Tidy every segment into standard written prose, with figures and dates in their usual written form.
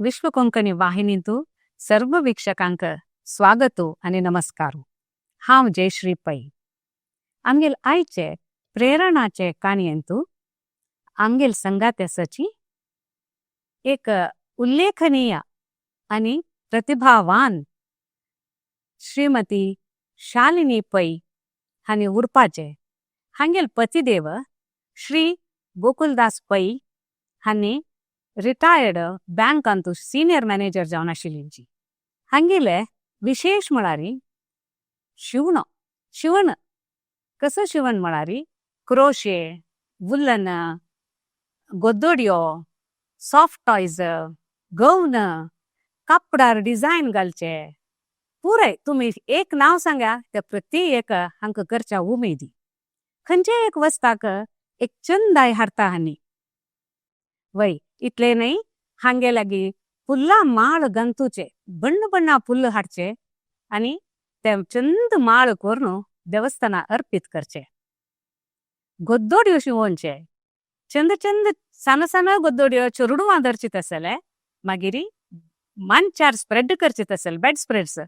विश्व कोंकणी वाहिनींतु सर्व वीक्षकांक स्वागत आनी नमस्कार। हांव जयश्री पै। आमगेल आयचे प्रेरणाचे काणयेंतु आमगेल संगात आसाची एक उल्लेखनीय आनी प्रतिभावान श्रीमती शालिनी पै हांणी उरपाचे। हांगेल पतिदेव श्री गोकुलदास पै हांणी रिटायर्ड बँकांतु सीनियर मॅनेजर जावन आशिल्ली। हांगेले विशेष म्हळ्यार शिवण। शिवण कसो शिवण म्हळ्यार क्रोशे, वुलन, गोदड्यो, सॉफ्ट टॉयज, गौन, कापडार डिझाइन घालचे, पुराय तुम्ही एक नाव सांगा ते प्रति एक हांका करच्या उमेदी। खंयचे एक वस्ताक एक चंदाय हाडता हांणी। वय इतले न्हय हांगे लागी फुल्ला माळ गंतुचे बण्ण बण्णा फुल्ल हाडचे आणि ते चंद माळ करून देवस्थाना अर्पित करचे। गोदड्यो शिवोंचे चंद चंद सान सान गोदड्यो चेरडुवां धरची तसले मागीर मांचार स्प्रेड करचे तसल बेड स्प्रेड्स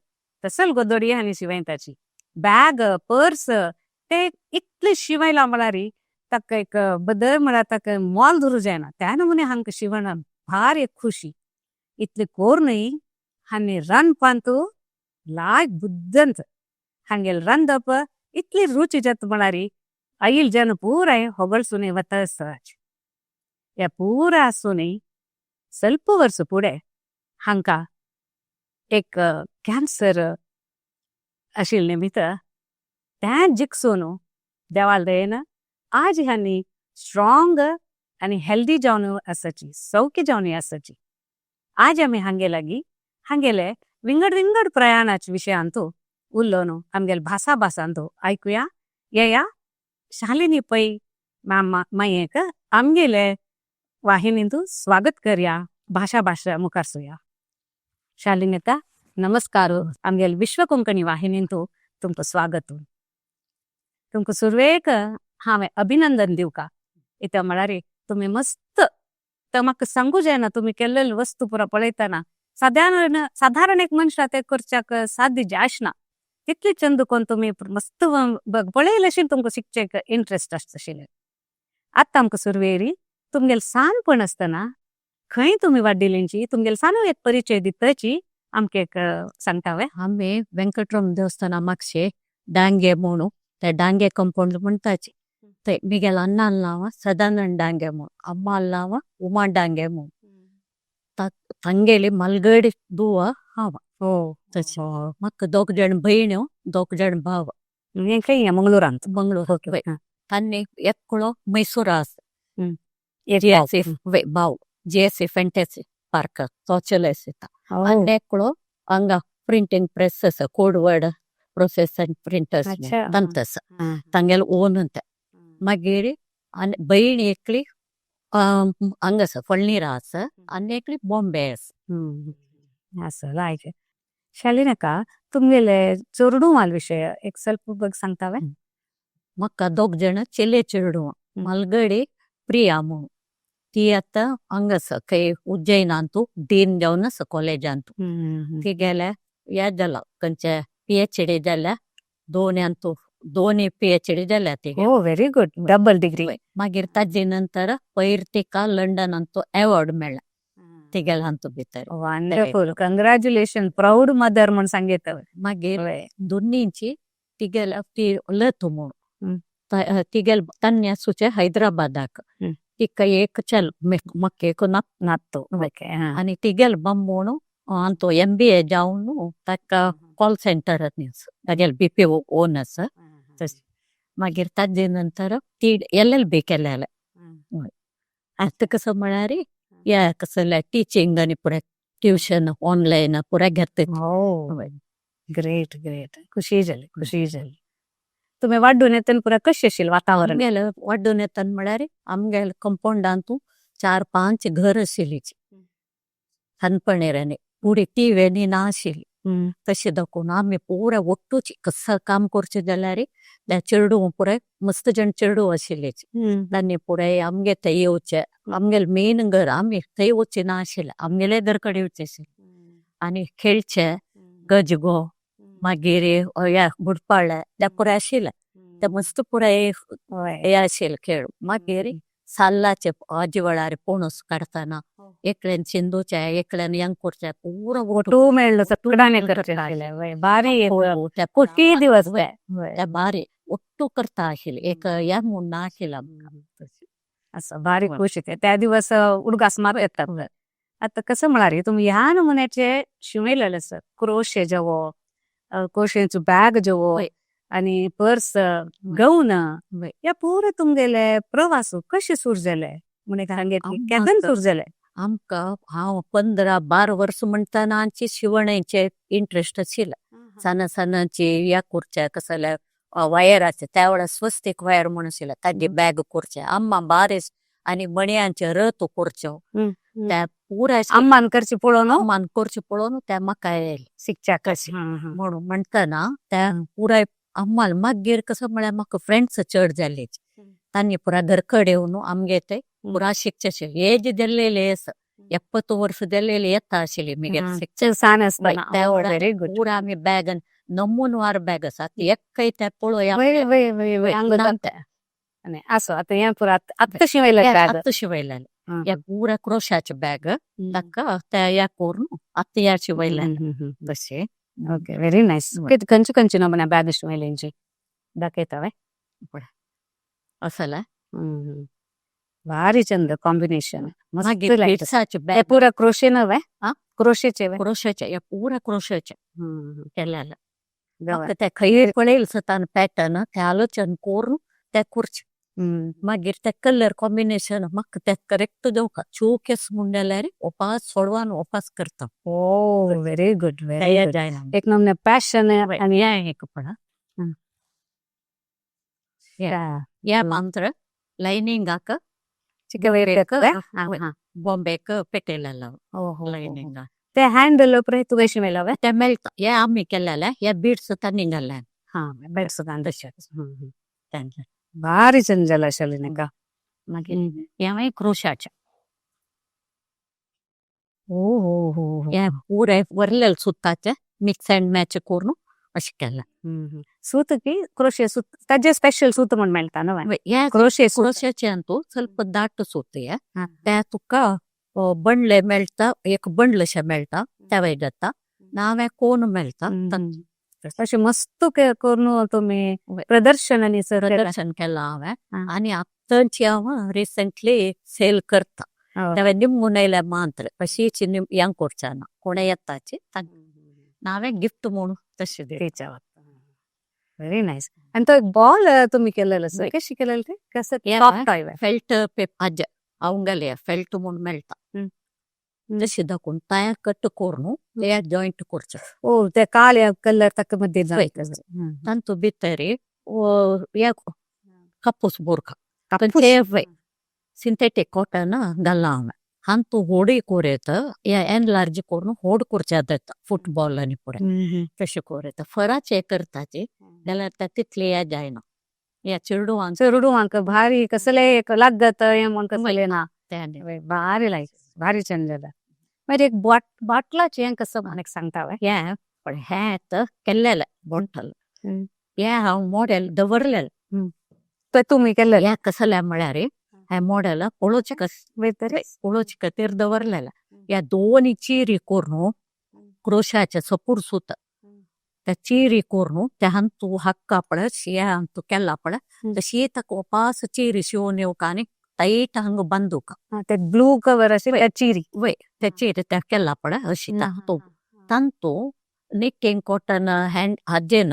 तसल गोदडी आनी शिवयताची। बॅग पर्स ते इतले शिवयला म्हळ्यार ताका एक बदल म्हळ्यार ताका मोल धरू जायना त्या नमुने हांका शिवण भार एक खुशी। इतले कोर न्हय हांणी रांदपांतू लायक बुद्दंत हांगेल रांदप इतली रुची जाता म्हळ्यार आईल जन पुराय होगळसून वता आसता। हे पुरा आसून ಸ್ವಲ್ಪ वर्ष पुढे हांका एक कॅन्सर आशिल्ले निमित्त तें जिखसून देवाल दयेन आज हांणी स्ट्रॉंग आनी हेल्दी जावन आसाची, सौख्य जावन आसाची। आज आमी हांगे लागी हांगेले विंगड विंगड प्रयाणाचे विशयांतू उल्लोनु आमगेले भासा भासांतू आयकुया। येया शालिनी पै मामा मायेक आमगेले वाहिनींतू स्वागत करया, भाषा भाषा मुखार सुया। शालिनीता नमस्कार, आमगेले विश्व कोंकणी वाहिनींतू तुमकां स्वागत। तुमकां सुरवेक हांवें अभिनंदन दिवका इत्या म्हळ्यार तुमी मस्त तर म्हाका सांगू जायना तुमी केल्लेली वस्तू पुरा पळयतना साधारण साधारण एक मनशां ते करच्याक साध्य जायना तितली चंद कोण तुमी मस्त पळयले अशें तुमकां शिकचें इंट्रस्ट आसता आशिल्लें। आतां आमकां सुरवेरी तुमगेलें सानपण आसतना खंय तुमी वाडिल्लींची तुमगेले सानू एक परिचय दितची आमकां एक सांगता वे। आमी वेंकटरमण देवस्थान मागशे डांगे म्हणू ते डांगे कंपाऊंड म्हणताची। ते मिगेल अण्णान नांव सदानंद डांगे म्हूण, अम्माल नांव उमा डांगे म्हूण, तांगेली मलगडी दुवा हांव। हो तशें म्हाका दोग जाण भयण्यो दोग जाण भाव। हें खंय मंगळुरांत? मंगळूर। तांणी एकलो मैसूर आसा भाव G S C fantasy park तो चलयता आनी एकलो हांगा प्रिंटींग प्रेस आसा, code word process and printers तांत आसा, तांगेलो ओन ते। मागीर आनी भयण एकली हांगा आसा फळणीरा आसा आनी एकली बॉम्बे आसा। आसा लायक। शालिनका तुमगेले चेरडुवां विशय एक ಸ್ವಲ್ಪ बग सांगता वे? म्हाका दोग जाण चेले चेरडुवां, मलगडी प्रिया म्हूण ती आतां हांगा आसा खंय उज्जैनांतू डीन जावन आसा कॉलेजांतू। तिगेले हें जाला खंयचे PhD जाल्या, दोन दोनी PhD जाल्या तिगे। Oh very good, double degree. मागीर ताजे नंतर पयर तिका लंडनांतू अवॉर्ड मेळ्ळा तिगेले हातूंत भितर। वंडरफुल, कंग्रेच्युलेशन, प्राउड मदर म्हूण सांगता। मागीर दोनींची तिगेले ती लत म्हूण तिगेले तन्ने आसूचे हैदराबादाक, तिका एक चल म्हाका एक नातू आनी तिगेले बामूण हांतू MBA जावन ताका कॉल सेंटर तागेले BPO own आसा। मागीर ताजे नंतर ती LLB केलेले। आतां कसो म्हळ्यार हे कसले टिचींग आनी पुराय ट्युशन ऑनलायन पुराय घेता। ग्रेट ग्रेट, खुशी जाली खुशी जाली। तुमी वाड्डून येतना पुरा कशें आशिल्लें वातावरण? आमगेले वाड्डून येतना म्हळ्यार आमगेले कंपाऊंडांतू 4-5 घर आशिल्ली सानपणेर आनी फुडें टी व्ही ना आशिल्ली। तशें दाखोवन आमी पुराय ಒಟ್ಟುची कसं काम करचें जाल्यार त्या चेडूं पुराय मस्त जण चेडूं आशिल्लेच तांणी पुराय आमगे थंय येवचे आमगेले मेन घर आमी थंय वचचे ना आशिल्ले आमगेले घर कडेन येवचे आशिल्ले आनी खेळचे गजगो मागीर ह्या गुडपाळे त्या पुराय आशिल्ले ते मस्त पुराय हे आशिल्ले खेळ. मागीर साल्लाचे आजी वेळार पणस काडटना एकल्यान चिंदूचे एकल्यान हें करचे पुरो ಒಟ್ಟು मेळ्ळो सगळ्यांनी करचें आशिल्लें. बारी कोटी दिवस. ते बारी ಒಟ್ಟು करता आशिल्ले एक हें म्हूण ना आशिल्लें आमकां. असं भारी खुश येते त्या दिवस उडगास मार येतात. आता कसं म्हळ्यार तुमी ह्या नमुन्याचे शिवयलेले आसा क्रोशे जेवो क्रोशेचो बॅग जेवो आणि पर्स गौन या पुरे तुमगेले प्रवास कशे सुरू जाले म्हण सांगेत केदन सुरू जाले? आमकां हांव 15-12 वर्स म्हणटना आमची शिवणेचे इंट्रस्ट आशिल्ले सान सानाची ह्या करचे कसले वायराचे त्या वेळार स्वस्तीक वायर म्हूण आशिल्ले ताजी बॅग करचे आम्मा बारीस आनी मणयांचे रथ करच्यो त्या पुराय अम्मान करची पळोवन अम्मान करचे पळोवन त्या म्हाका येयलें शिकच्या कशें म्हणून म्हणटना त्या पुराय अम्माल मागीर कसं म्हळ्यार म्हाका फ्रेंड्स चड जाले तांणी पुराय घर कडेन येवन आमगे ते पुरा शिकचे आशिल्ले एज जाल्लेले आसा 70 वर्स जाल्लेले येता आशिल्ले मागीर शिकचे सान आसतना. त्या वेळार व्हेरी गुड. पुरा आमी बॅग नमुनवार बॅग आसा एकय ते पळोवया. असो आतां हें पुरा आत्तां शिवयलें बॅग. आत्तां शिवयलें ह्या पुरा क्रोशाचे बॅग ताका त्या ह्या करून आत्तां ह्या शिवयलें तशें. Okay very nice. खंयचे खंयचे नमुन्या बॅग शिवयलेंची दाखयता वे? असला भारी चंद कॉम्बिनेशन मस्त. मागीर बिड्साचे बॅग पुरा क्रोशे नव्हे क्रोशेचे क्रोशेचे हे पुरा क्रोशेचे केलेले ते खंय पळयले सुद्दां पॅटर्न ते आलोचन करून ते करचे मागीर ते कलर कॉम्बिनेशन म्हाका ते करेक्ट जावका चोकेस म्हूण जाल्यार ओपास सोडवान ओपास करता. ओ व्हेरी गुड व्हेरी गुड. जायना. एक नमुने पॅशन आनी हें एक पळय ह्या मात्र लायनिंगाक बॉम्बेक पेटयलेलो लायनिंगाक ते हँडल तुवें शिवयला? ते मेळटा हे आमी केलेले हे बिड्स तांणी घाल्ले. हा बेड्स. तशें भारी चंद जाला आशिल्लें. मागीर हेंवूय क्रोशाचें. ओ हो हो. हे पुराय वरलेले सुताचे मिक्स अँड मॅच करून अशें केलां. सूत की क्रोशे सूत ताजे स्पेशल सूत म्हूण मेळटा न्हय? हे क्रोशे क्रोशाचे अंतू ಸ್ವಲ್ಪ दाट सूत हे ते तुका बंडले मेळटा एक बंडल अशें मेळटा तेवय जाता नाव्या कोन मेळटा. अशें मस्त करून तुमी प्रदर्शन आनी प्रदर्शन केलां हांवें आनी आतांची हांव रिसेंटली सेल करता तेवे निमगून येयल्या मात्र अशीच हें करचें ना कोणें येताची नावें गिफ्ट म्हणून तशें दिता. Very nice. आनी तो एक बॉल तुमी केलेलो आसा कशी केलेले ते कसं सॉफ्ट टॉय? फेल्ट पेपर आजे अवंगले फेल्ट म्हूण मेळटा तशें दाखोवन तयार कट करून ते जॉयंट करचे. ओ ते काळे कलर ताका मध्ये. तांतू भितर हे कापूस बोरका सिंथेटीक कॉटन घाला हांवें हांतू होडी कोर येता हे एनलार्ज करून होड करचे जाता फुटबॉल आनी पुराय तशें कोर येता फराचे करताची जाल्यार ते तितले हे जायना ह्या चेडवांक. चेडवांक भारी कसले एक लागत हें म्हूण कसलें ना भारी लायक भारी चंद जाला. मागीर एक बाटलाचें हें कसं म्हाका सांगता वे? हें पण हें आतां केल्लेलें बॉटल हें हांव मॉडेल दवरलेलें. ते तुमी केल्लेलें? हें कसलें म्हळ्यार हें मॉडेल पळोवचें पळोवचे खातीर दवरलेलें. ह्या दोन चिरी करून क्रोशाचे सपूर सूत त्या चिरी करून त्या हांतू हाक्का पळय हे हांतू केला पळय तशी ताका ओपास चिरी शिवून येवका आनी टायट हांगा बांदूका. ते ब्लू कवर आशिल्ले चिरी. वय ते चिरी त्या केला पळय अशी तांतू निटींग कॉटन हँड हाजेन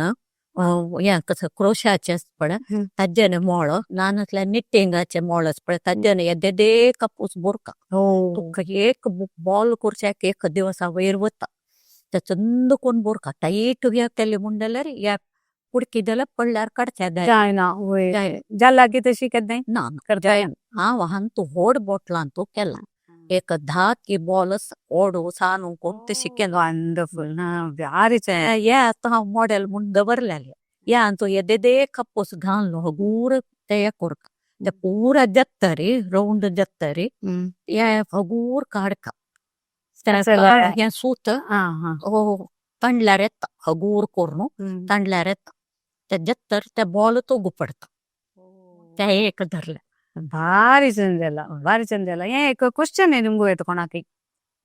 हें कसं क्रोशाचे पळय ताजेन मोळ ना नासल्यार निटींगाचे मोळ आसा पळय ताजेन येदे कापूस बोरका तुका एक बॉल करच्याक एक दिवसा वयर वता ते चंद कोण बोरका टायट हे केले म्हूण जाल्यार ह्या कुडकी जाल्यार पडल्यार काडच्या जायना वय जाला की तशी केन्नाय ना जायना हांव हांतू व्हड बोटलांतू केला. एक 10 की बॉल ओडू सानू कोण ते शिकेन. वंडरफुल ना, भारी. हे आतां हांव मॉडेल म्हूण दवरलेले. हे अंतू येदे कप्पोस घालून हगूर ते हे करता, ते पूरा जाता रे, राउंड जाता रे. हे हगूर काडका, हे सूत तांडल्यार येता, हगूर करून तांडल्यार येता ते, जातर ते बॉल तोगू पडता ते एक धरले. भारी चंद जाला, भारी चंद जाला. हे एक क्वेश्चन आहे निमगो येता कोणाकी,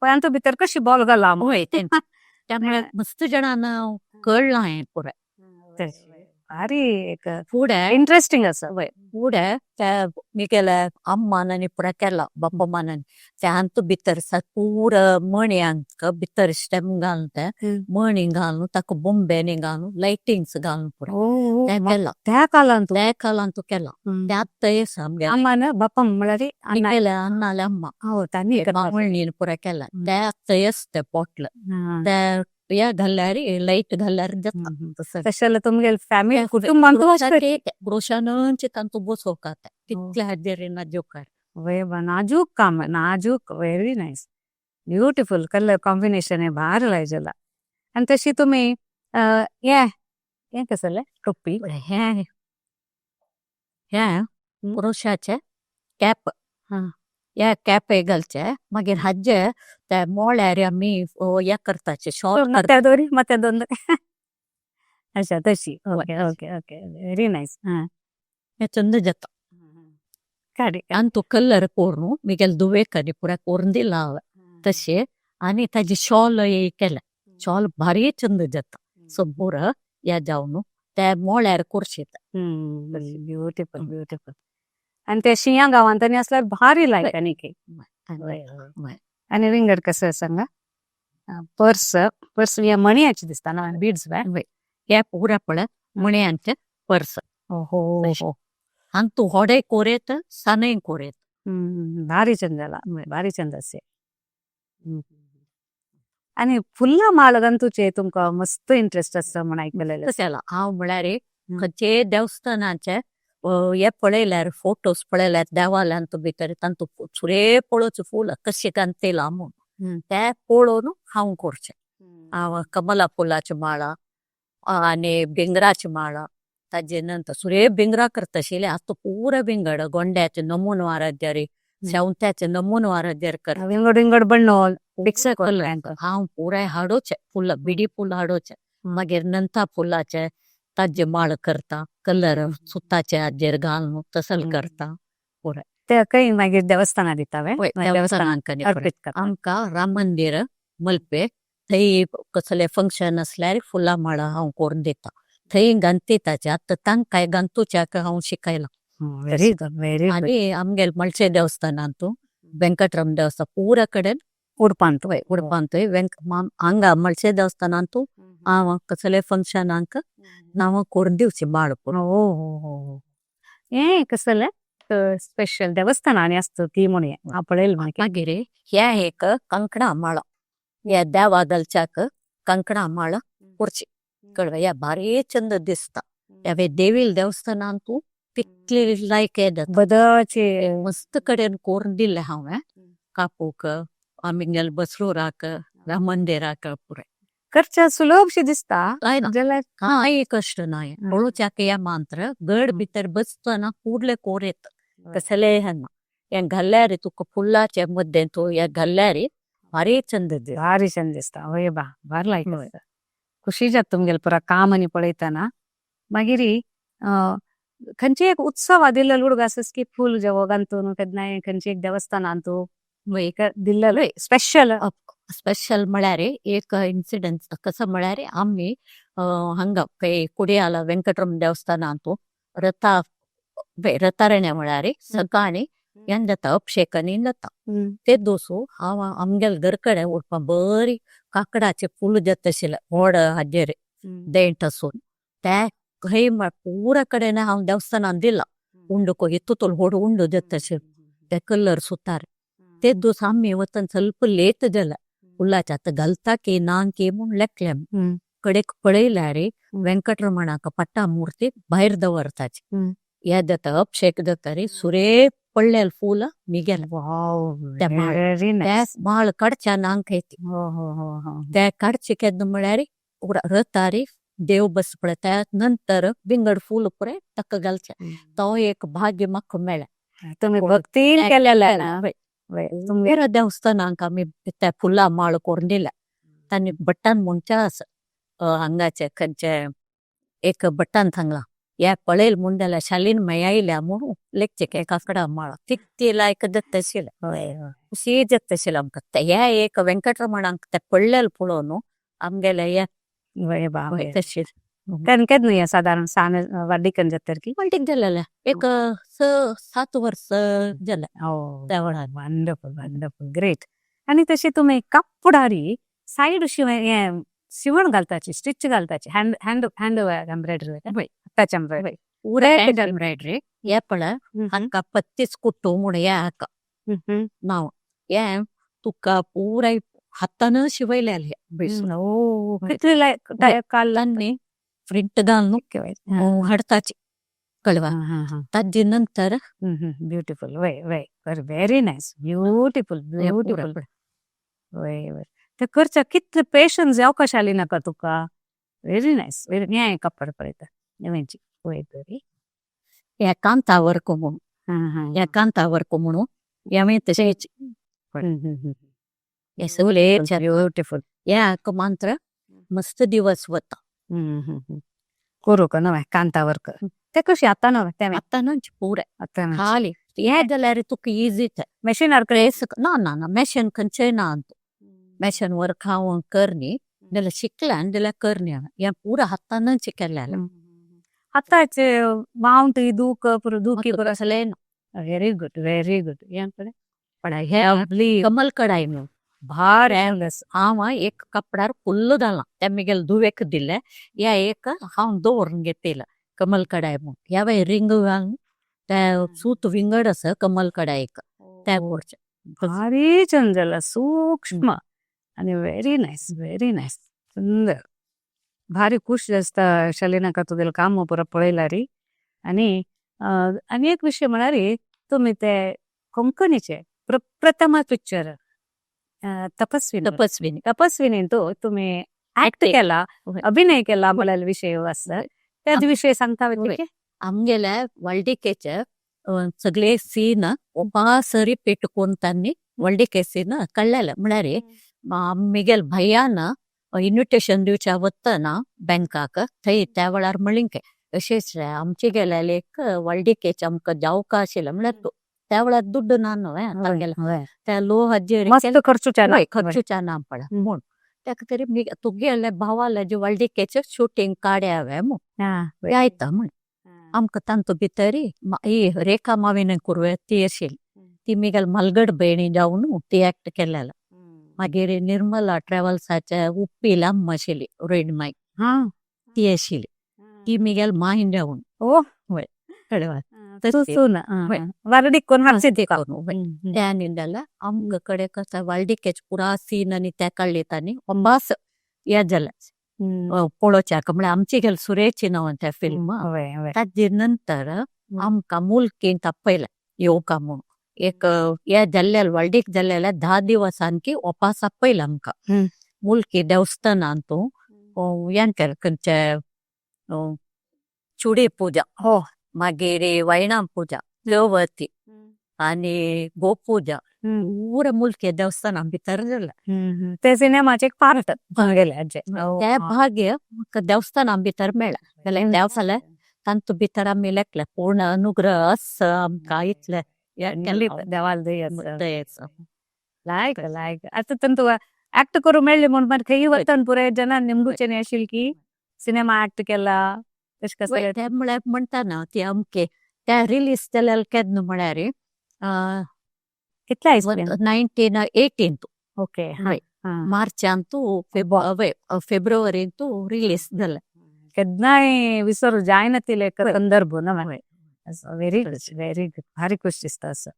पण अंतू भितर कशी बॉल घाला. होय, त्यामुळे मस्त जणांना कळला हे पुरे. भारी एक फुडें इंटरेस्टिंग आसा. फुडें त्या मिगेले अम्मान पुरा केला, बाप्पा मानान ते अंतू भितर पुरा मण्यांक भितर स्टेम घालून ते मणी घालून ताका बॉम्बेनी घालून लायटिंग्स घालून पुरा ते केला. त्या कालांतू? त्या कालांतू केला ते. आत्तां आमगे अम्मान, बाप्पा म्हळ्यार? मिगेले अन्नाले अम्मा. हो, तांणी. मळणीन पुरा केला ते. आत्तां ते पोटल ते हे घाल्यार, लायट घाल्यार जाता तसं. तशें जाल्यार तुमगेले फॅमिली कुटुंबांतू. क्रोशानच तांतू बसोवका तितले हाजेर नाजूक. नाजूक काम, नाजूक. Very nice, beautiful colour combination आहे, भारी लायजला. आणि तशी तुम्ही हे हे कसले टोपी? हे हे क्रोशाचे कॅप. हे कॅप घालचे, मागीर हाजे ते मोळ्यार आमी हे करताचे, शॉल. मत्या दोरी, मत्या दोन. अच्छा, तशी. Okay okay okay, very nice. हा. हे चंद जाता. काडी. अंतू कलर करून मिगेल दुवेकनी पुरा करून दिला हांवें तशे. आनी ताजी शॉल केले, शॉल भारी चंद जाता सबूर या जावन ते मोळ्यार करशीत. Beautiful, beautiful. आणि ते शिंया गावांत आसल्यार भारी लायक आनी आनी विंगड कसं सांगा, पर्स, पर्स हे मणियाची दिसता ना, बीड्स? हे पुरा पळय मण्यांचे पर्स. हो. अंतू होडे कोरेत, सानय कोरेत. भारी चंद जाला, भारी चंद असे. आणि फुल्ला माळ गंतूचे तुमका मस्त इंटरेस्ट आसा म्हण आयकलेले. तशें हांव म्हळ्यार खंयचे देवस्थानाचे हे पळयल्यार, फोटोज पळयल्यार देवाल्यांत भितर तांतू सुरे पळोवचे फुल कशे घालतला म्हूण, ते पळोवन हांव करचें. हांव कमला फुलाची माळा आनी भिंगराची माळा, ताजे नंतर सुरे भिंगरा करता आशिल्ले. आतां पुरा विंगड गोंड्याचे नमुनो आराध्यारी, शेवत्याचे नमुनो आराध्यार करता. विंगड विंगड बण्ण फिक्स. हांव पुराय हाडोचे फुल, बिडी फुल हाडोचे, मागीर नंता फुलाचे ताजे माळ करता, कलर सुताचे हाजेर घालून तसल करता. ते खंय मागीर देवस्थानां दिता? देवस्थानांक. अर्पित करता. आमकां राम मंदिर मल्पे थंय कसले फंक्शन असल्यार फुलां माळा हांव करून दिता, थंय घालताचे. आतां तांकांय घालतुच्याक हांव शिकयलां. Very good, very good. आनी आमगेले मळशे देवस्थानांतू, वेंकटरमण देवस्थान, पुरा कडेन. उडपांत? उडपांत हांगा मळशे देवस्थानांतू हांव कसले फंक्शनाक हांव करून दिवची माळ. हो हो, हे कसले स्पेशल देवस्थानांनी आसता ती म्हणून हांव पळयलें मागीर. मागीर हे एक कंकणा माळ, हे देवा घालच्याक कंकणा माळ करची कळवे. हे भारी चंद दिसता. हे देवील देवस्थानांतू तितली लायक येता. बदळाचे. मस्त कडेन करून दिल्ले हांवें, कापूक, आमगेले बसरूराक, राम मंदिराक पुराय. करच्या सुलभशी दिसता. जायना. जाल्यार कांय कश्ट नाय पळोवच्याक. हे मांत्र गड भितर बसतना ಕೂಡ್ಲೆ ಕೋरेत कसले हेन्ना हे घाल्यार तुका फुलाचे मद्दे तूं हे घाल्यार भारी चंद दिसता. भारी चंद दिसता. हय बा, भारी लायक आसता. खुशी जाता तुमगेले पुरा काम आनी पळयतना. मागीर खंयचे एक उत्सव दिल्लेलो हुडग आसस की फूल जेवो घालतून केन्नाय खंयचे एक देवस्थानांतू एक दिल्लेलो स्पेशल? स्पेशल म्हळ्यार एक इन्सिडेंट कसं म्हळ्यार आमी हांगा खंय कुडियाला वेंकटरमण देवस्थानांतू रथा रथारण्या म्हळ्यार सकाळी हें जाता, अभिषेक आनी जाता. ते दोसू हांव आमगेले घर कडेन उडपा बरी काकडाचे फूल जाता आशिल्ले व्हड हाजेर देंठ आसून, ते खंय पुरा कडेन हांव देवस्थानान दिला. उंडो हितूंत व्हड उंडो जाता आशिल्लो ते कलर सुतार. ते दोस आमी वतन ಸ್ವಲ್ಪ ಲೇಟ್ जाले, फुलाचे आतां घालता की ना की म्हूण लेखले. कडेक पळयल्यार वेंकटरमणाक पट्टा मूर्ती भायर दवरताची. हे जाता, अभिषेक जाता रे, सुरे पडलेल फूल मिगेले. वाव. ते माळ. व्हेरी ते नायस. माळ काडच्या नांक येती. हो हो हो हो ते काडचे केन्ना म्हळ्यार रथारी देव बस पळय, त्या नंतर विंगड फूल पुरे ताका घालचे, तो एक भाग्य म्हाका मेळ्ळें. तुम्ही भक्तीन केलेलं ना. वय, तुमगेर देवस्थानाक आमी त्या फुलां माळ करून दिल्या. तांणी भट्टान म्हणचे आसा, हांगाचे खंयचे एक भट्टान सांगला, हे पळयल म्हूण जाल्यार शालीन मेळयल्या म्हणून लेखचे एका कडा माळ ती लायक जाता आशिल्लें, खुशी जाता आशिल्लें आमकां. हे एक वेंकटरमणाक ते पडलेले पळोवन आमगेले हे. वय बा. तशें. केन्ना केन्ना हे सादारण सान वाड्डिकन जातकी? म्हणटीक जालेले एक 6-7 वर्स जाले त्या वेळार. Wonderful, wonderful, great. आणि तशी तुम्ही कपडारी सायड शिवण हे शिवण घालताची, स्टिच घालताची, हँड हँड हँड एम्ब्रॉयडरी, हाताची एम्ब्रॉयडरी. पुरा हँड एम्ब्रॉयडरी. हे पळय, हांका पत्तीस कुट्टू म्हूण हे हाका नांव. हे तुका पुराय हातान शिवयलेले. ओ, कितले काल? तांणी प्रिंट घालून हाडताची कळवा ताजे नंतर. ब्युटिफुल. वय वय, व्हेरी नायस, ब्युटिफुल, ब्युटिफुल. वय वय, ते करच्या कितले पेशन्स अवकाश आली नाका तुका. Very nice, very. हे कपडे पळयता नवीनची वय तरी. हे कांता वर्क म्हणून, हे कांता वर्क म्हणून हें तशेंच हे सगळे. ब्युटिफुल. हे हाका मात्र मस्त दिवस वता. करू का नव्हे कांता वर्क ते कशी आता नव्हे ते? आतां न्हय पुराय. आता. खाली हे जाल्यार तुका इजी. मशीनार? प्रेस ना ना ना, मॅशन खंयचेय ना. मॅशन वर्क हांव करनी जाल्यार शिकला जाल्यार करनी, हें पुरा हातानच केलेलें. आतांच मावंट दूक पुरो दुखी पुरो. कसलें ना. Very good, very good. हें पळय. पण हे कमल कढाई म्हणून भारी. हांव एक कपड्यार फुल्ल घालां, ते म्हगेले धुवेक दिले. हे एक हांव दवरून घेतिला कमल कढाई म्हणून. ह्या रिंग घालून ते सूत विंगड आसा कमल कढाईक ते करचें. भारी चंद जाला, सूक्ष्म आणि व्हेरी नायस, व्हेरी नायस, सुंदर. भारी खुश दिसता शालिनाका तुगेलें काम पुरा पळयला री. आणि आनी एक विषय म्हळ्यार तुमी ते कोंकणीचे प्रथम पिक्चर तपस्विनी. तपस्विनी. तपस्विनी तो तुम्ही ऍक्ट केला, अभिनय केला म्हळ्यार विषय आसा, त्याच विषय सांगता? आमगेले व्हडलिकेचे सगळे सीन ओपासरी पेटकोन तांणी व्हडलिके सीन काडलेले. म्हळ्यार मिगेल भैयान इन्विटेशन दिवच्या वतना बँकाक थंय त्या वेळार म्हणलें, अशेंच रे आमचे गेलेले एक व्हडलिकेचे आमकां जावका आशिल्लें. म्हळ्यार त्या वेळार दुड्ड ना न्हय तांगेले, त्या लोहाचेर. मस्त खर्चूच्या ना. खर्चूच्या ना पळय म्हूण ताका तरी तुगेले भावाले जे व्हडलिकेचे शुटींग काड्या हांवें म्हूण आयता म्हण आमकां तांतू भितर ही रेखा माविन कुर्वे ती आशिल्ली, ती मिगेल मलगड भयणी जावन ती ऍक्ट केलेला. मागीर निर्मला ट्रॅव्हल्साच्या उप्पी लांब आशिल्ली रोहिणी माई, ती आशिल्ली, ती मिगेल माहीन जावन. वय, कळ्ळें? वारडीक कोण. त्या जाल्यार आमकां कडेन कसा व्हडलिकेचे पुरा सीन आनी ते काडले तांणी बास हे जालें पळोवच्याक. म्हळ्यार आमची गेल सुरेची न्हू ते फिल्म. ताजे नंतर आमकां मुलकींत आपयलें येवका म्हूण. एक हे जाल्ले व्हडलीक जाल्लेले 10 दिवसांकी ओपास आपयलें आमकां मुलकी देवस्थानांत. तूं हें केलें खंयचे चुडी पुजा, हो. मागीर वैणा पुजा, देवती आनी गोपुजा, पुरा मुलकी देवस्थाना भितर जालें. ते सिनेमाचे एक पार्ट गेले. ते भाग्य म्हाका देवस्थाना भितर मेळ्ळें जाल्यार देवसाले तांतू भितर आमी लेखले पूर्ण अनुग्रह आसा आमकां इतले. देवाल दयेचो. लायक लायक. आतां तुका ऍक्ट करूंक मेळ्ळें म्हूण मागीर खंय वतन पुराय जनान निमगुचें आशिल्लें की सिनेमा ऍक्ट केला तशें कसलें. ते म्हळ्यार म्हणटा ना ती अमके त्या रिलीज जाल्यार केन्ना म्हळ्यार कितल्या इस्वीन? 1918. ओके. मार्चांतू फेब्रुवारींतू रिलीज जालें. केन्नाय विसरू जायना एक संदर्भ ना. Very good, very good. भारी खुश दिसता असो.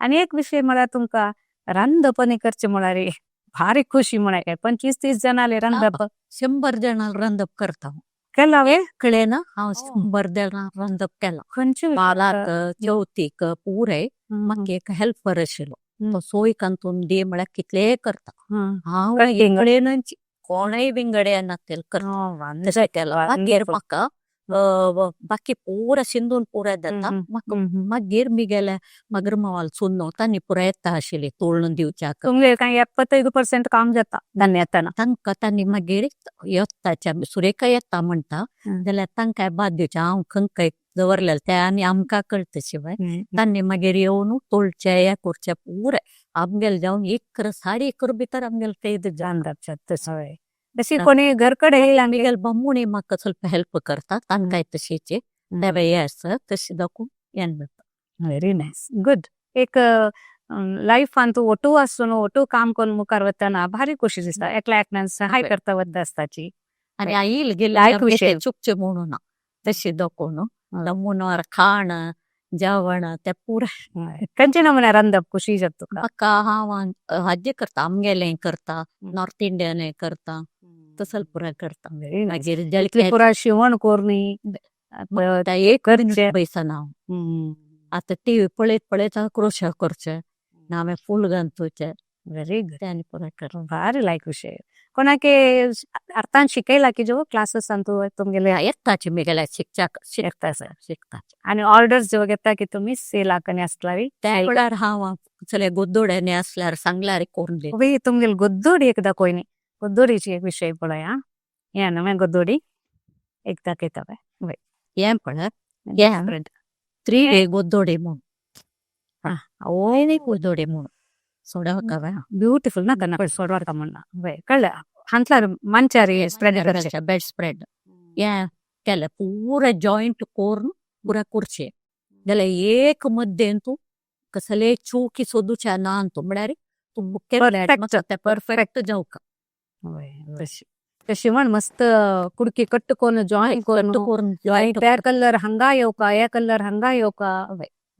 आनी एक विषय म्हळ्यार तुमकां रांदप आनी करचें म्हळ्यार भारी खुशी म्हळ्यार 25-30 जाणांले रांदप. 100 जाणां रांदप करता. केला वे? कळेन हांव Oh. 100 देणां रांदप केलां. खंयचे? बालाक, चवथीक पुराय म्हाका एक हेल्पर आशिल्लो. तो सोय कांतून दी म्हळ्यार कितलेय करता. हांव कळ्ळें. एकलेनच कोणय विंगड येना तेल करता. तशें केलां मागीर म्हाका बाकी पुरा शिंदून पुरा जाता म्हाका. मागीर मिगेले मागीर मावाल सुन्नो तांणी पुरा येता आशिल्ली तोळून दिवच्याक. तुमगे काय 75% काम जाता धान्य येताना. तांकां तांणी मागीर येताच्या सुरेखा येता म्हणटा जाल्यार तांकां बाद दिवचें हांव खंय दवरलेलें तें आनी आमकां कळटा शिवाय. तांणी मागीर येवन तोळचें हें करचें पुराय आमगेलें जावन 1 साडे 1 भितर आमगेलें तें हय, तशी कोणी घरकडे येयला. आमगेले बामूणय म्हाका ಸ್ವಲ್ಪ हेल्प करता तांकांय तशीच तें हें आसा तशें दाखोवन हें जाता. Very nice, good. एक लायफान तूं ओटू आसून ओटू काम करून मुखार वतना भारी खोशी दिसता, एकल्या एकल्यान सहाय करता वता आसताची. आनी येयल गेल्यार लायक विशय. चुकचें म्हणून ना तशें दाखोवन नमुनार खाण जेवण तें पुराय. खंयचे नमुन्यार रांदप खुशी जाता तुका? म्हाका हांव हाजें करता, आमगेलें करता, नॉर्थ इंडियन करता, तसलें पुराय करता. Very nice. मागीर इतली पुराय शिवण कोरनी. एक करचें. बैसना हांव आतां टीवी पळयत पळयत हांव क्रोशा करचें ना हांवें फूल गांथुचें. Very good. तें आनी पुराय करता. भारी लायक विशय. कोणाके अर्थान शिकयला की जो क्लासेस तूं तुमगेले? येताची मिगेल्या शिकच्याक. शिकता आसा. शिकता. आणि ऑर्डर्स जेव्हा घेता की तुम्ही सेलाक आनी असलारी? त्या वेळार हांव सगळे गोदोड्यांनी असल्यार सांगल्यार करून दिता. वे तुमगेले गोद्दोडी एकदा कोयनी गोद्दोडीची एक विशय पळय. हा, हे नव्या गोद्दोडी एक दाखयता. हें पळय, हें 3 डे गोदोडी म्हूण, गोदोडी म्हूण सोडा काय. ब्युटिफुल. नाका नाका, सोडवार का म्हणना. कळ्ळें. हांतलार मंचारी स्प्रेड करचें. बेड स्प्रेड हें केलें पुरा जॉयंट करून पुरा करचें जाल्यार एक मद्देन तूं कसले चुकी सोदूचे ना तूं, म्हळ्यार तूं Perfect. तें परफेक्ट जावका. तशी तशी म्हण मस्त कुडकी कट्ट करून जॉईन करून करून जॉयंट. त्या कलर हंगा येवका, हे कलर हंगा येवका,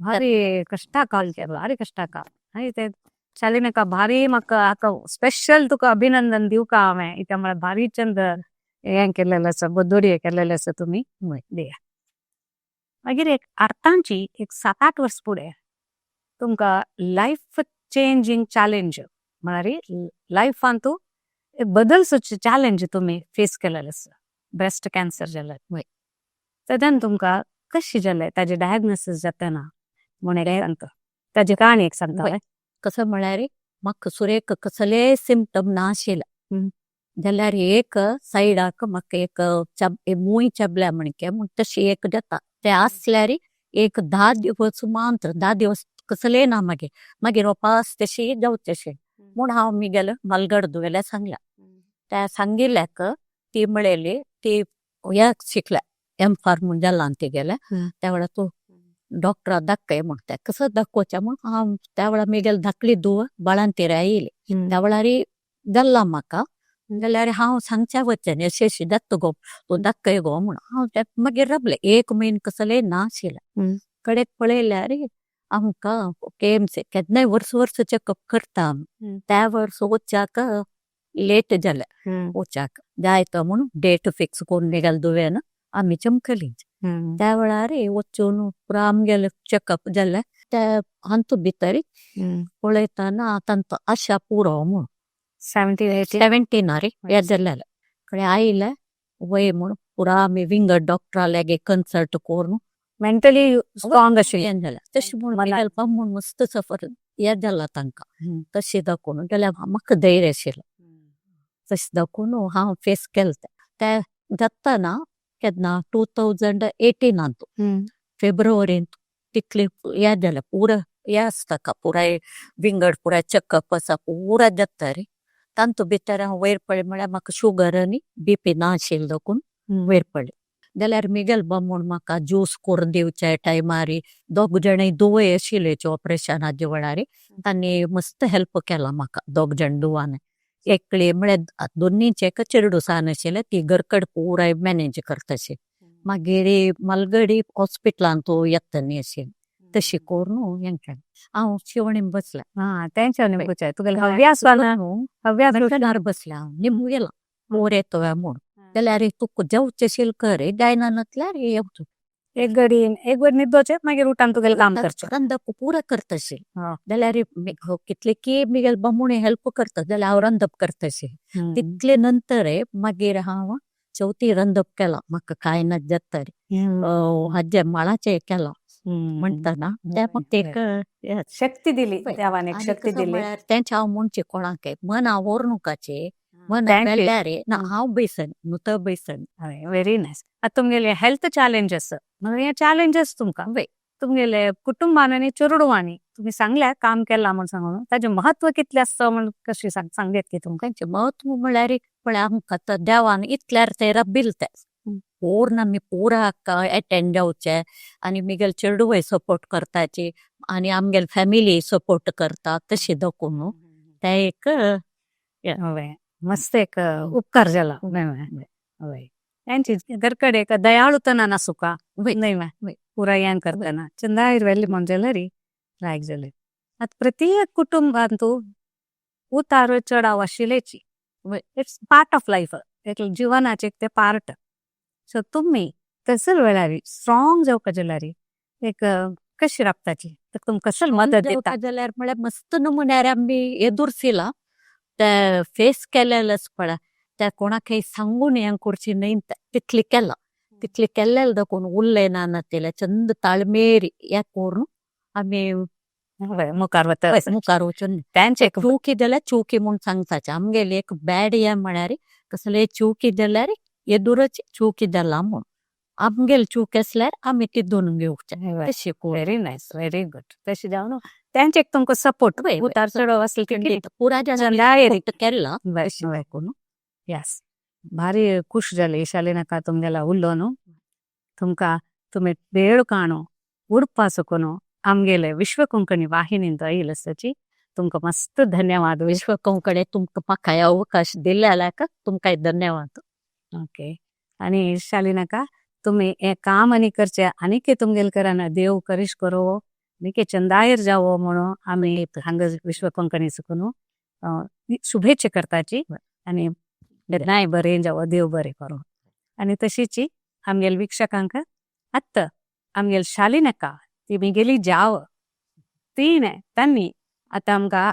भारी कष्टा काल केलो, भारी कष्टा काल. आनी ते शालिनका भारी म्हाका हाका स्पेशल तुका अभिनंदन दिवका हांवें इत्या म्हळ्यार भारी चंद हें केलेलें आसा, गोदोडी केलेलें आसा तुमी दिया. मागीर एक अर्थांची एक 7-8 वर्स फुडें तुमकां लायफ चेंजींग चॅलेंज, म्हळ्यार लायफान तूं एक बदल चॅलेंज तुमी फेस केलेलें आसा, ब्रेस्ट कॅन्सर जालें. तेन्ना तुमकां कशें जालें, ताजें डायग्नोसीस जातना म्हूण एक सांगता, ताजी काणी एक सांगता. कसं म्हळ्यार म्हाका सुरेख कसले सिमटम नाशिल्ले जाल्यार एक सायडाक म्हाका एक मूय चेपल्या म्हणके म्हूण तशी एक जाता ते आसल्यार एक 10 दिवस मात्र, 10 दिवस कसले ना. मागीर मागीर वापस तशी जावचेशें म्हूण हांव मिगेले मालगड धुवेल्या सांगल्या. त्या सांगिल्ल्याक ती म्हळेली, ती ह्या शिकल्या, एम फार्म जाला तिगेले. त्या वेळार तूं डॉक्टरा दाखय म्हूण. त्या कसं दाखोवचें म्हूण हांव त्या वेळार मिगेले धाकली धुव बाळंतेर आयली, त्या वेळार जाल्ला म्हाका. जाल्यार हांव सांगच्या वचन अशें अशें जाता गो, तूं दाखय गो म्हूण. हांव ते मागीर राबलें एक म्हयनो, कसलें नाशिल्लें. कडेक पळयल्यार आमकां केएमसी केन्नाय वर्स वर्स चॅकअप करता आमी, त्या वर्स वच्चाक लेट जालें. वच्चाक जायत म्हूण डेट फिक्स करून मिगेले धुवेन आमी चमकली. त्या वेळार वचून पुरा आमगेलें चॅकअप जालें. त्या हातूंत भितर पळयतना आतां आशा पुरो म्हूण. 17 18. 17 रे हें जालेलें कडेन आयलें वय म्हूण पुरा आमी विंगड डॉक्टरा लागीं कन्सल्ट करून. मेंटली स्ट्रॉंग अशी. हें जालें तशें म्हूण मिगेले बामूण मस्त सफर हें जालां तांकां तशें दाखोवन जाल्यार म्हाका धैर्य आशिल्लें. तशें दाखोवन हांव फेस केलें तें. तें जातना केन्ना 2018 फेब्रुवारींत तितलें हें जालें पुरा हें आसता का पुराय विंगड पुराय चॅकअप आसा पुरा जाता रे. तातूंत भितर हांव वयर पळय म्हळ्यार म्हाका शुगर आनी बीपी ना आशिल्लें देखून वयर पडलें. जाल्यार मिगेल बामूण म्हाका ज्यूस करून दिवचे टायमार. दोग जाणां धुवय आशिल्ले ऑपरेशनाच्या वेळार, तांणी मस्त हेल्प केला म्हाका दोग जाण धुवांनी. एकली म्हळ्यार दोनीचे एक चेडूं सान आशिल्लें, ती घरकड पुराय मॅनेज करता अशी. मागीर मालगडी हॉस्पिटलांत येता न्ही अशी तशी करून हें केलें. हांव शिवणीन बसलें. हा, तेंच्या निमगुचे तुगेले हव्यास हव्यास. बसल्या हांव निमू गेला मोर येतो म्हूण. जाल्यार तुका जेवचें कर, जायना नसल्यार येवचो. एक घडी एक वर निद्दोचे, मागीर उठान तुगेले काम करचें. रंदप पुरा करतशे जाल्यार कितले की मिगेल बामूणे हेल्प करता जाल्यार हांव रंदप करतशे. तितले नंतर मागीर हांव चवथी रंदप केला, म्हाका काय ना जाता हाजे माळाचे केला म्हणटा ते मग एक शक्ती दिली देवान, एक शक्ती दिली. तेंचे हांव म्हणचे कोणाक मन आवरनुकाचे मन वेल्यार ना हांव बेसन नुत बेसन. Very nice. आतां तुमगेले हेल्थ चॅलेंजेस, हे चॅलेंजेस तुमकां तुमगेले कुटुंबान आनी चेडवांनी तुम्ही सांगल्या काम केला म्हूण सांगून, ताजें महत्व कितलें आसता म्हूण कशी सांगत की तुमकां? तांचें महत्व म्हळ्यार पळय आमकां आतां देवान इतल्यार ते रब्बील ते पूर्ण आमी पुरा एटेंड जावचे आनी मिगेल चेडूंय सपोर्ट करताची आनी आमगेल फॅमिली सपोर्ट करता, तशी दाखोवन ते एक मस्त एक उपकार जाला. त्यांची घरकडे एक दयाळूतना नासुका न्हय, पुरा यान करतना चंदायर वेल्ली म्हण जाल्यार लायक जाले. आतां प्रत्येक कुटुंबांतू उतारो चढाव आशिल्लेची, it's part of life, एक जीवनाचे ते पार्ट. सो तुम्ही तसल वेळार स्ट्रॉंग जावपा जाल्यार एक कशी राबताची, तर तुमकां कसल मदत दिता? जाल्यार म्हळ्यार मस्त नमुन्यार आमी एदुरसिला ते फेस केलेलेच पळय, त्या कोणाकय सांगून हें करची न्हय, तितली केला तितली केल्लेले दाखोवन उरले ना नातिले चंद ताळमेरी हे करून आमी मुखार वता, मुखार वचून. त्यांचे चुकी जाल्यार चुकी म्हूण सांगताचे, आमगेली एक बॅड हे म्हळ्यार कसले चुकी जाल्यार येदुरच चुकी जाला म्हूण, आमगेल चूक आसल्यार आमी ती दोन घेवचे तशी. Very nice, very good. तशें जावन त्यांचे एक तुमकां सपोर्ट उतार चढाव असले पुरा केला. यस, भारी खुश जाले शालिनाका तुमगेला उल्लो न्हू. तुमकां तुमी वेळ काणू उडपा सकून आमगेले विश्व कोंकणी वाहिनीन आयिल्ले आसाची तुमकां मस्त धन्यवाद. विश्व कोंकणी तुमकां म्हाका अवकाश दिल्ल्याक तुमकां धन्यवाद. ओके, आनी शालिनाका तुमी हे काम आनी करचे आनी तुमगेले कराना देव करीश करो आनी चंदायर जावो म्हणून आमी हांगा विश्व कोंकणी सकून शुभेच्छा करताची, आनी नाय बरें जावो, देव बरें करूं. आनी तशीच आमगेले वीक्षकांक आत्तां आमगेले शालिनाका ती मिगेली जाव तीणे तांणी आतां आमकां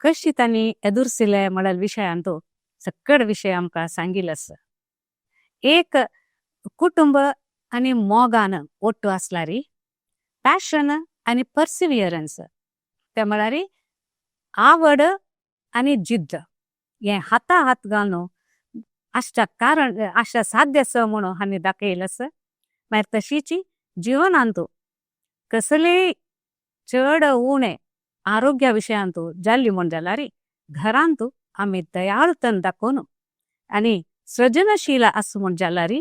कशी तांणी एदुरसिले म्हळ्यार विशयांतू सकड विशय आमकां सांगिल्लो आसा. एक कुटुंब आनी मोगान ओट्टू आसल्यार पॅशन आनी पर्सिवियरन्स, ते म्हळ्यार आवड आनी जिद्द हे हाता हात घालून आसच्या कारण आशा साध्य आसा म्हणून हांणी दाखयलें आसा. मागीर तशीच जिवनांतू कसलेय चड उणें आरोग्य विशयांतू जाल्ली म्हूण जाल्यार घरांतू आमी दयाळूतन दाखोवन आनी सृजनशील आसा म्हूण जाल्यार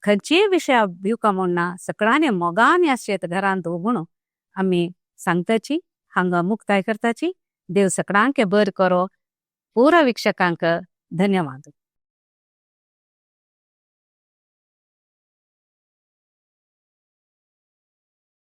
खंयचेय विशया भिवका म्हूण ना, सगळ्यांनी मोगान आसचें घरांतू म्हणून आमी सांगताची हांगा मुक्ताय करताची. देव सगळ्यांक बरें करो. पुरा वीक्षकांक धन्यवाद.